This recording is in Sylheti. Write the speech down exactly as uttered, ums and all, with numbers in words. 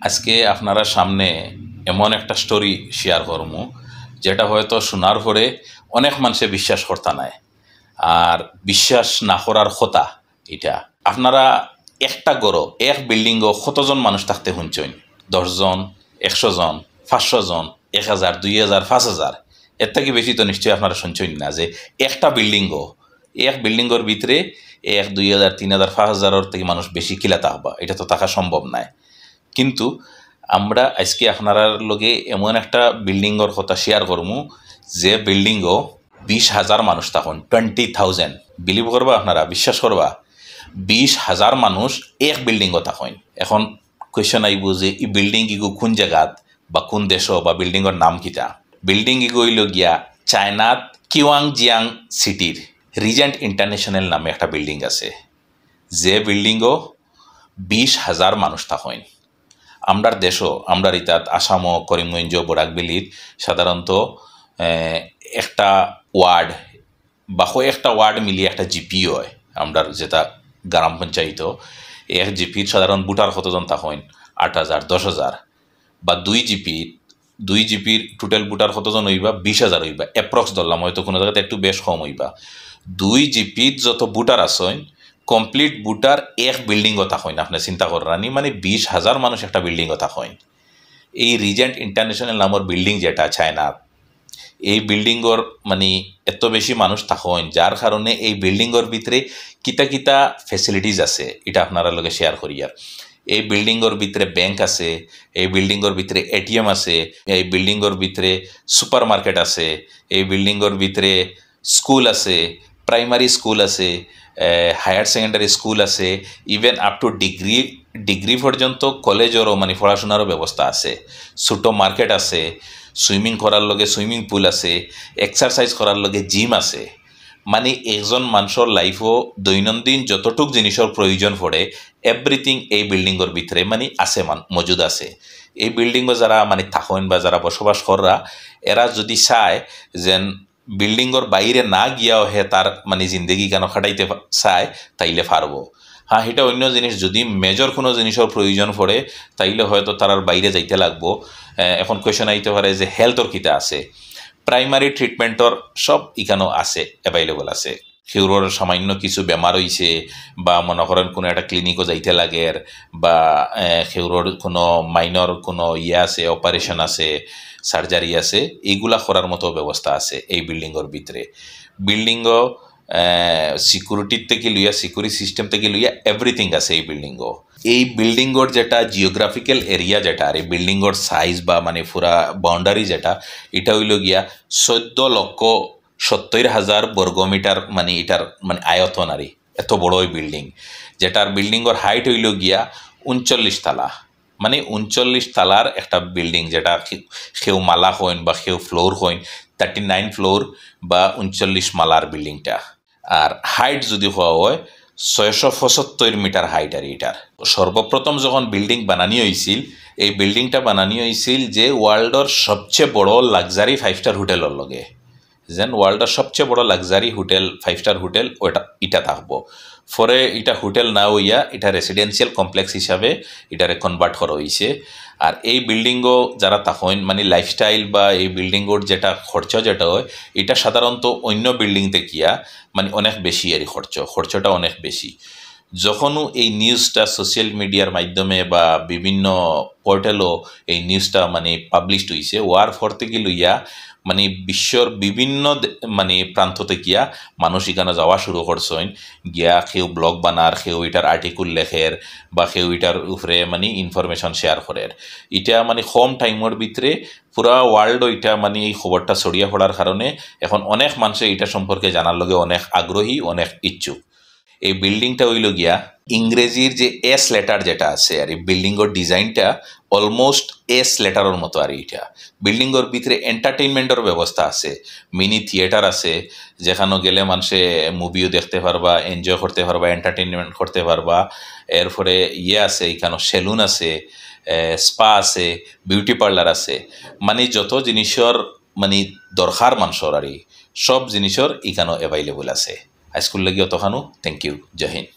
আজকে আপনারা সামনে এমন একটা স্টোরি শেয়ার করমু, যেটা হয়তো শোনার পরে অনেক মানুষে বিশ্বাস করতা নায়, আর বিশ্বাস না করার কথা। এটা আপনারা একটা ঘরো, এক বিল্ডিংও কতজন মানুষ থাকতে শুনছইন? দশজন, একশো জন, পাঁচশো জন, এক হাজার, দুই হাজার, পাঁচ হাজার, এর থাকি বেশি তো নিশ্চয়ই আপনারা শুনছইন না যে একটা বিল্ডিংও, এক বিল্ডিংর ভিতরে এক, দুই হাজার, তিন হাজার, পাঁচ হাজারর থাকি মানুষ বেশি কিলা থাকবা, এটা তো থাকা সম্ভব নায়। কিন্তু আমরা আজকে আপনারার লগে এমন একটা বিল্ডিংর কথা শেয়ার করমু, যে বিল্ডিংও বিশ হাজার মানুষ থাকইন, টোয়েন্টি থাউজেন্ড। বিলিভ করবা আপনারা, বিশ্বাস করবা, বিশ হাজার মানুষ এক বিল্ডিংও থাকইন। এখন কোয়েশ্চন আইবো যে ই বিল্ডিং ইগু কোন জাগাত বা কোন দেশো বা বিল্ডিংর নাম কিতা? বিল্ডিং ইগু অইল গিয়া চায়নাত কিওয়াংজিয়াং সিটির রিজেন্ট ইন্টারন্যাশনাল নামে একটা বিল্ডিং আছে, যে বিল্ডিংও বিশ হাজার মানুষ থাকইন। আমরার দেশো, আমরার ইতাত আসামও, করিমগঞ্জও, বরাক ভ্যালিত সাধারণত, এ, একটা ওয়ার্ড বা কয়েকটা ওয়ার্ড মিলিয়ে একটা জিপি হয়। আমরার যেটা গ্রাম পঞ্চায়েত, এক জিপির সাধারণ ভোটার কতজন থাকইন? আট হাজার, দশ হাজার। বা দুই জিপি, দুই জিপির টোটাল ভোটার কতজন অইবা? বিশ হাজার অইবা, অ্যাপ্রক্স ধরলাম, হয়তো কোনো জাগাত একটু বেশ কম অইবা। দুই জিপিত যত ভোটার আছইন, কমপ্লিট ভোটার এক বিল্ডিংও থাকইন। আপনে চিন্তা কররা নি, মানে বিশ হাজার মানুষ একটা বিল্ডিংও থাকইন। এই রিজেন্ট ইন্টারন্যাশনাল নামর বিল্ডিং যেটা চায়নাত, এই বিল্ডিংর মানে এত বেশি মানুষ থাকইন, যার কারণে এই বিল্ডিংর ভিতরে কিতা কিতা ফ্যাসিলিটিস আছে, এটা আপনারার লগে শেয়ার করিয়ার। এই বিল্ডিংর ভিতরে ব্যাংক আছে, এই বিল্ডিংর ভিতরে এটিএম আছে, এই বিল্ডিংর ভিতরে সুপার মার্কেট আছে, এই বিল্ডিংর ভিতরে স্কুল আছে, প্রাইমারি স্কুল আছে, হায়ার সেকেন্ডারি স্কুল আছে, even up to degree, degree পর্যন্ত কলেজরও মানে পড়াশোনারও ব্যবস্থা আছে। ছোট মার্কেট আছে, সুইমিং করার লগে সুইমিং পুল আছে, এক্সারসাইজ করার লগে জিম আছে। মানে একজন মানুষর লাইফও দৈনন্দিন যতটুক জিনিসর প্রয়োজন পড়ে, এভরিথিং এই বিল্ডিংর ভিতরে মানে আছে, মান-, মজুদ আছে। এই বিল্ডিংও যারা মানে থাকইন বা যারা বসবাস কররা, এরা যদি চায় যেন বিল্ডিংর বাইরে না গিয়াও হে তার মানে জিন্দেগি কেন খাটাইতে পা-, চায়, তাইলে পারবো। হ্যাঁ, এটা অন্য জিনিস, যদি মেজর কোনো জিনিসর প্রয়োজন পড়ে, তাইলে হয়তো তারার বাইরে যাইতে লাগবো। এ, এখন কোয়েশ্চন আইতে পারে যে হেলথর কিতা আছে, প্রাইমারি ট্রিটমেন্টর সব ইখানো আছে, অ্যাভেলেবল আছে। কেউরর সামান্য কিছু বেমার অইছে বা মনে করেন কোনো একটা ক্লিনিকও যাইতে লাগের বা, এ, কেউরর কোনো মাইনর কোনো ইয়ে আছে, অপারেশন আছে, সার্জারি আছে, এইগুলা করার মতো ব্যবস্থা আছে এই বিল্ডিংর ভিতরে। বিল্ডিংও, এ, সিকিউরিটির থেকে লইয়া, সিকিউরিটি সিস্টেম থেকে লইয়া এভরিথিং আছে এই বিল্ডিংও। এই বিল্ডিংর যেটা জিওগ্রাফিক্যাল এরিয়া যেটা, আর এই বিল্ডিংর সাইজ বা মানে পুরা বাউন্ডারি যেটা, এটা অইল গিয়া চোদ্দ লক্ষ সত্তর হাজার বর্গ মিটার, মানে এটার মানে আয়তন আর কি, এত বড় ওই বিল্ডিং, যেটার বিল্ডিংর হাইট অইল গিয়া ঊনচল্লিশ তালা, মানে ঊনচল্লিশ তালার একটা বিল্ডিং, যেটা কি-, কেউ মালা কইন বা কেউ floor coin, thirty nine floor বা ঊনচল্লিশ মালার বিল্ডিংটা। আর হাইট যদি কওয়া হয়, ছয়শো পঁচাত্তর মিটার হাইট আর এটার। সর্বপ্রথম যখন বিল্ডিং বানানি হয়েছিল, এই বিল্ডিংটা বানানি হয়েছিল যে ওয়ার্ল্ডর সবচেয়ে বড় লাক্সারি ফাইভ স্টার হোটেলর লগে, যেন ওয়ার্ল্ডর সবচেয়ে বড় luxury hotel, five star hotel ওটা, এটা থাকবো। পরে এটা হোটেল না হইয়া এটা রেসিডেন্সিয়াল কমপ্লেক্স হিসাবে এটারে কনভার্ট করা হয়েছে। আর এই বিল্ডিংও যারা থাকইন, মানে লাইফস্টাইল বা এই বিল্ডিংর যেটা খরচ যেটা হয়, এটা সাধারণত অন্য বিল্ডিং দেখিয়া মানে অনেক বেশি আর কি খরচ, খরচটা অনেক বেশি। যখনও এই নিউজটা সোশ্যাল মিডিয়ার মাধ্যমে বা বিভিন্ন পোর্টালও এই নিউজটা মানে পাবলিশড হইছে, হওয়ার পর থেকে লইয়া মানে বিশ্বর বিভিন্ন দে-, মানে প্রান্ত থেকে গিয়া মানুষ এখানো যাওয়া শুরু করছইন, গিয়া কেউ ব্লগ বানার, কেউ এটার আর্টিকেল লেখের বা কেউ এটার উপরে মানে ইনফরমেশন শেয়ার করের। এটা মানে কম টাইমর ভিতরে পুরা ওয়ার্ল্ডও এটা মানে এই খবরটা ছড়িয়ে পড়ার কারণে এখন অনেক মানুষে এটা সম্পর্কে জানার লগে অনেক আগ্রহী, অনেক ইচ্ছুক। এই বিল্ডিংটা হইল গিয়া ইংরেজির যে এস লেটার যেটা আছে আর এই বিল্ডিংর ডিজাইনটা অলমোস্ট এস লেটারর মতো আর এটা। বিল্ডিংর ভিতরে এন্টারটেইনমেন্টর ব্যবস্থা আছে, মিনি থিয়েটার আছে, যেখানো গেলে মানুষে মুভিও দেখতে পারবা, এনজয় করতে পারবা, এন্টারটেইনমেন্ট করতে পারবা। এরপরে ইয়ে আছে, এখানো সেলুন আছে, স্পা আছে, বিউটি পার্লার আছে, মানে যত জিনিসর মানে দরকার মানুষর আর কি, সব জিনিসর এখানো অ্যাভেলেবল আছে। আইজকুর লাগি অতখানো, থ্যাংক ইউ, জয় হিন্দ।